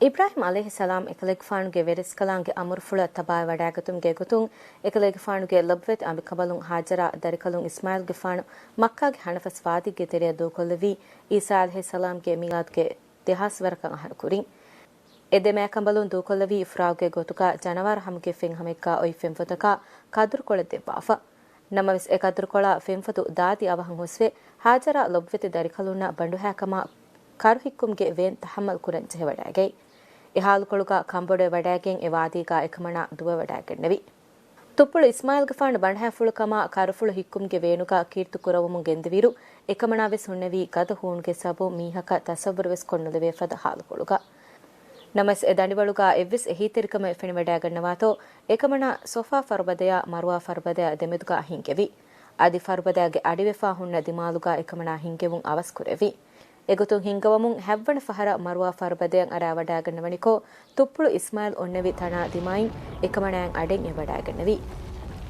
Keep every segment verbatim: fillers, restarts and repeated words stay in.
އިބްރާހީމް ޢަލައިހިއްސަލާމް އެކަލޭގެފާނުގެ ވެރިރަސްކަލާނގެ އަމުރުފުޅަށް ތަބާވެވަޑައިގަތުމުގެ ގޮތުން، އެކަލޭގެފާނުގެ ލޮބުވެތި އަނބިކަނބަލުން ހާޖަރާ ދަރިކަލުން އިސްމާޢީލްގެފާނު މައްކާގެ ހަނަފަސް ވާދީގެ ތެރެއަށް ދޫކޮށްލެއްވީ، ޢީސާ ޢަލައިހިއްސަލާމްގެ މީލާދުގެ ދެހާސް ވަރަކަށް އަހަރު ކުރިން. އެ ދެ މާކަނބަލުން ދޫކޮށްލެވީ އިފްރާގުގެ ގޮތުގަ ޖަނަވާރު ހަމަގެ ފެންހަމައެއްގަ އޮތް ފެންފޮދަކާ ކަދުރުކޮޅެއް ދެއްވާފަ. ނަމަވެސް، އެ ކަދުރުކޮޅާ ފެންފޮދު ދާދި އަވަހަށް ހުސްވެ، ހާޖަރާ ލޮބުވެތި ދަރިކަލުންނަށް ބަނޑުހައިކަމާ ކަރު ހިއްކުމުގެ ވޭން ތަހައްމަލް ކުރަން ޖެހިވަޑައިގަތް. އެ ހާލުކޮޅުގަ ކަނބޮޑުވެވަޑައިގެން އެ ވާދީގަ އެކަމަނާ ދުވެވަޑައިގެންނެވި. ތުއްޕުޅު އިސްމާޢީލްގެފާނު ބަނޑުހައިފުޅުކަމާ ކަރުފުޅު ހިއްކުމުގެ ވޭނުގަ ކީރިތި ކުރައްވަމުން ގެންދިވިއިރު، އެކަމަނާ ވެސް ހުންނެވީ ގަދަ ހޫނުގެ ސަބަބުން މީހަކަށް ތަސައްވުރު ވެސް ކޮށްނުލެވޭ ފަދަ ހާލުކޮޅުގަ. ނަމަވެސް، އެ ދަނޑިވަޅުގަ އެއްވެސް އެހީތެރިކަމެއް ފެނިވަޑައިގަންނަވާތޯ، އެކަމަނާ ސޮފާ ފަރުބަދަޔާ މަރުވާ ފަރުބަދަޔާ ދެމެދުގަ ހިންގެވި. އަދި ފަރުބަދަޔާގެ އަޑިވެފާ ހުންނަ ދިމާލުގަ އެކަމަނާ ހިންގެވުން އަވަސްކުރެއްވި. އެގޮތުން ހިންގަވަމުން ހަތްވަނަ ފަހަރަށް މަރުވާ ފަރުބަދަޔަށް އަރާވަޑައިގަންނަވަނިކޮށް، ތުއްޕުޅު އިސްމާޢީލް އޮންނެވި ތަނާ ދިމާއިން އެކަމަނާއަށް އަޑެއް އެބަޑައިގެންނެވި.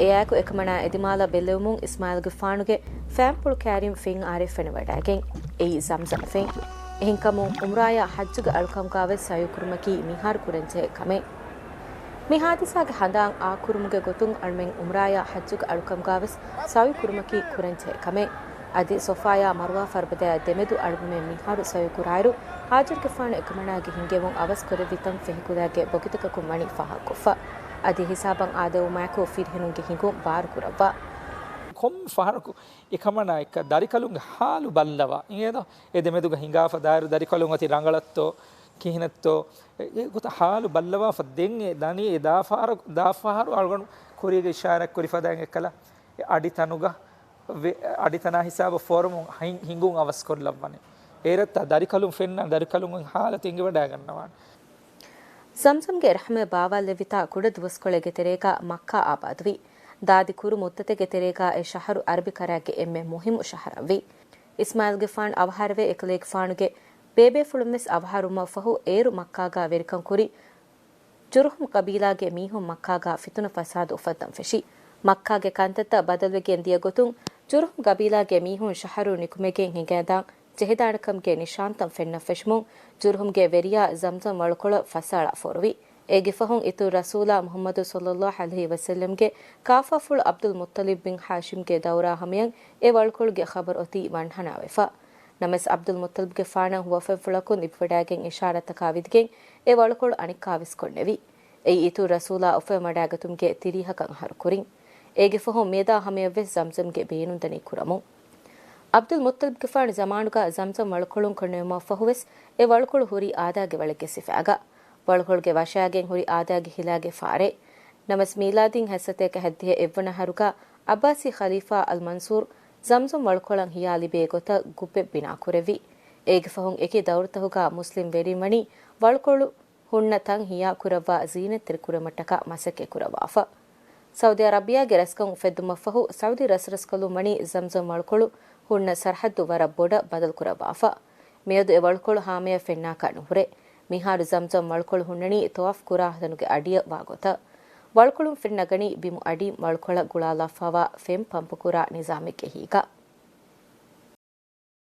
އެއާއެކު އެކަމަނާ އެދިމާލަށް ބެއްލެވުމުން އިސްމާޢީލްގެފާނުގެ ފައިންޕުޅު ކާރިން ފެން އާރެއް ފެނިވަޑައިގެން. އެއީ ޒަމްޒަމް ފެން. އެހެންކަމުން އުމްރާޔާ ޙައްޖުގެ އަޅުކަމުގަވެސް ސަޢުޔު ކުރުމަކީ މިހާރު ކުރަންޖެހޭ ކަމެއް. މި ހާދިސާގެ ހަނދާން އާކުރުމުގެ ގޮތުން އަޅުމެން އުމްރާޔާ ޙައްޖުގެ އަޅުކަމުގަވެސް ސަޢުޔު ކުރުމަކީ ކުރަންޖެހޭ ކަމެއް. އަދި ސޮފާޔާ މަރުވާ ފަރުބަދަޔާ ދެމެދު އަޅުގަމެން މިހާރު ސަޢުޔު ކުރާއިރު، ހާޖަރުގެފާނު އެކަމަނާގެ ހިންގެވުން އަވަސް ކުރެއްވި ތަން ފެހިކުލައިގެ ބޮކިތަކަކުން ވަނީ ފާހަގަކޮށްފަ. އަދި ހިސާބަށް އާދެވުމާއެކު ފިރިހެނުންގެ ހިނގުން ބާރުކުރައްވާ. ކޮން ފަހަރަކު އެކަމަނާ އެއްކަ ދަރިކަލުންގެ ހާލު ބައްލަވާ އިނގޭތޯ؟ އެ ދެމެދުގަ ހިނގާފަ ދާއިރު ދަރިކަލުން އޮތީ ރަނގަޅަށްތޯ ކިހިނެއްތޯ؟ އެ، އެ ގޮތަށް ހާލު ބައްލަވާފަ ދެން އެ ދަނީ އެ ދާފަހަރު، ދާފަހަރު އަޅުގަނޑު ކުރީގެ އިޝާރާތް ކުރި ފަދައިން އެއްކަލަ އެ އަޑިތަނުގަ ވެ-، އަޑިތަނާ ހިސާބަށް ފޯރުމުން ހިން-، ހިނގުން އަވަސްކޮށްލައްވަނީ. އޭރަށްތާ ދަރިކަލުން ފެންނަ ދަރިކަލުން އޮތް ހާލަތު އެނގިވަޑައިގަންނަވާނެ. ޒަމްޒަމްގެ ރަޙްމަތް ބާވާލެއްވިތާ ކުޑަ ދުވަސްކޮޅެއްގެ ތެރޭގަ މައްކާ އާބާދުވި. ދާދި ކުރު މުއްދަތެއްގެ ތެރޭގަ އެ ޝަހަރު އަރަބި ކަރައިގެ އެންމެ މުހިއްމު ޝަހަރަށްވި. އިސްމާޢީލްގެފާނު އަވަހާރަވެ އެކަލޭގެފާނުގެ ބޭބޭފުޅުންވެސް އަވަހާރުވުމަށްފަހު އޭރު މައްކާގަ ވެރިކަން ކުރި ޖުރުހުމް ޤަބީލާގެ މީހުން މައްކާގަ ފިތުނަ ފަސާދަ އުފައްދަން ފެށި. މައްކާގެ ކަންތައްތައް ބަދަލުވެގެން ދިޔަ ގޮތުން، ޖުރުހުމް ޤަބީލާގެ މީހުން ޝަހަރު ނިކުމެގެން ހިނގައިދާން ޖެހިދާނެކަމުގެ ނިޝާންތައް ފެންނަން ފެށުމުން، ޖުރުހުމްގެ ވެރިޔާ ޒަމްޒަމް ވަޅުކޮޅަށް ފަސްއަޅާ ފޯރުވި. އޭގެ ފަހުން އިތުރު ރަސޫލާ މުޙައްމަދު ޞައްލައްލާހު ޢަލައިހި ވަސައްލަމްގެ ކާފާފުޅު ޢަބްދުލް މުއްޠަލިބް ބިން ހާޝިމްގެ ދައުރާ ހަމަޔަށް އެ ވަޅުކޮޅުގެ ޚަބަރު އޮތީ ވަންހަނާވެފަ. ނަމަވެސް، ޢަބްދުލް މުއްޠަލިބްގެފާނަށް ހުވަފެންފުޅަކުން ލިބިވަޑައިގެން އިށާރާތަކާ ވިދިގެން އެ ވަޅުކޮޅު އަނެއްކާވެސް ކޮށްނެވި. އެއީ އިތުރު ރަސޫލާ އުފައިވެވަޑައިގަތުމުގެ ތިރީހަކަށް އަހަރު ކުރިން. އޭގެ ފަހުން މިއަދާ ހަމަޔަށްވެސް ޒަމްޒަމްގެ ބޭނުންދަނީ ކުރަމުން. ޢަބްދުލް މުއްޠަލިބްގެފާނު ޒަމާނުގަ ޒަމްޒަމް ވަޅުކޮޅުން ކޮންނެވުމަށްފަހުވެސް އެ ވަޅުކޮޅު ހުރީ އާދައިގެ ވަޅެއްގެ ސިފައިގަ. ވަޅުކޮޅުގެ ވަށާގެން ހުރި އާދައިގެ ހިލާގެ ފާރެއް. ނަމަވެސް މީލާދީން ހަތްސަތޭކަ ހަތްދިހަ އެއްވަނަ އަހަރުގަ ޢައްބާސީ ޚަލީފާ އަލް މަންސޫރު ޒަމްޒަމް ވަޅުކޮޅަށް ހިޔާ ލިބޭ ގޮތަށް ގުއްބެއް ބިނާކުރެއްވި. އޭގެ ފަހުން އެކި ދައުރުތަކުގަ މުސްލިމް ވެރިން ވަނީ ވަޅުކޮޅު ހުންނަ ތަން ހިޔާ ކުރައްވާ ޒީނަތްތެރި ކުރުމަށްޓަކާ މަސައްކަތް ކުރައްވާފަ. ސައުދީ އަރަބިޔާގެ ރަސްކަން އުފެއްދުމަށްފަހު، ސައުދީ ރަސްރަސްކަލުން ވަނީ ޒަމްޒަމް ވަޅުކޮޅު ހުންނަ ސަރަހައްދު ވަރަށް ބޮޑަށް ބަދަލު ކުރައްވާފަ. މިއަދު އެ ވަޅުކޮޅު ހާމަޔަށް ފެންނާކަށް ނުހުރޭ. މިހާރު ޒަމްޒަމް ވަޅުކޮޅު ހުންނަނީ ޠަވާފް ކުރާ ތަނުގެ އަޑިއަށް ވާ ގޮތަށް. ވަޅުކޮޅުން ފެން ނަގަނީ ބިމު އަޑިން ވަޅުކޮޅަށް ގުޅާލާފައިވާ ފެން ޕަމްޕު ކުރާ ނިޒާމެއްގެ ހިތްގަ.